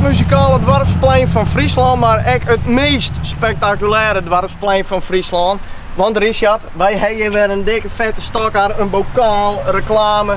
muzikale doarpsplein fan Fryslân, mar ek it meast spektakulêre doarpsplein fan Fryslân. Want Richard, wy ha hjir wer in dikke fette stockcar, in bokaal, reklame.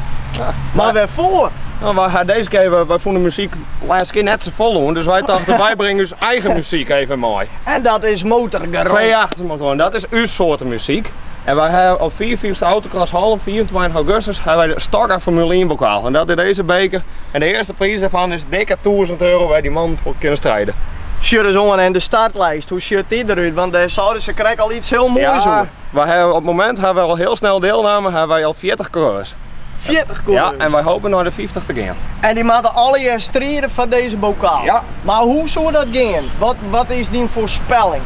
Mar wêrfoar? No, wy ha dizze kear, wy fûnen de muzyk lêste kear net safolle oan, dus wy tochten wy bringe ús eigen muzyk even mei. En dat is motorgerom. V8 motoren, dat is ús soarte muzyk. En wy ha op 54e Autocross Hallum, 24 augustus, ha wy de Stockcar Formule 1 bokaal. En dat is dizze beker. En de earste priis dêrfan is dikke 1000 euro wêr dy mannen foar kinne stride. Sjoch ris oan, en de startlijst, hoe sjocht dy derút? Want dêr seiden se krekt al iets hiel moais Ja, oer. wy ha op it momint ha wy al hiel snel deelname, ha wy al 40 coureurs. 40 Ja, coureurs. en wy hopen nei de 50 te gean. En dy moatte allegear stride foar dizze bokaal. Ja. Mar hoe soe dat gean? Wat, wat is dyn foarspelling?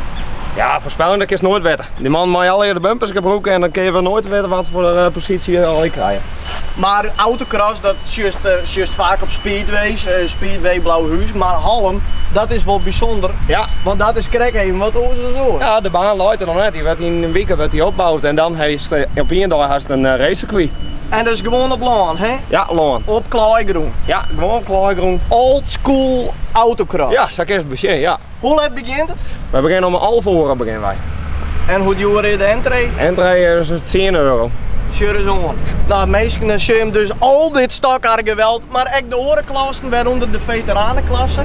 Ja, foarspelling dat kinst noait witte. Dy mannen meie allegear de bumpers gebrûke en dan kinne we noait witte wat foar eh, posysje al krije. Mar autocross, dat sjochst, eh, sjochst faak op speedways, eh, Speedway Blauhús, mar Hallum, dat is wol bysûnder. Ja. Want dat is krekt even wat oars as oars. Ja, de baan leit der noch net. Dy wurdt yn in wike wurdt dy opboud en dan hast eh, op ien dei hast in eh, racecircuit. En dat is gewoan op lân, hè? Ja, lân. Op klaaigrûn. Ja, gewoan klaaigrûn. Old school autocross. Ja, sa kinst it besjen, ja. Hoe let begjint it? Wy begjinne om 11 oere begjinne wy. En hoe djoer is de entree? Entree is 10 euro. Sjoch ris oan. No, minsken, dan sjogge jim dus al dit stockcar geweld, mar ek de oare klassen, wêrûnder de veteranenklasse.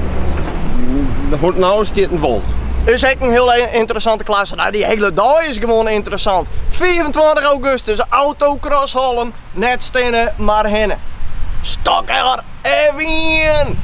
Hoe't no stiet it wol. Is ek in hiel ynteressante klasse. No, dy hiele dei is gewoan ynteressant. 25 augustus, Autocross Hallum, net stinne, mar hinne. Stockcar F1!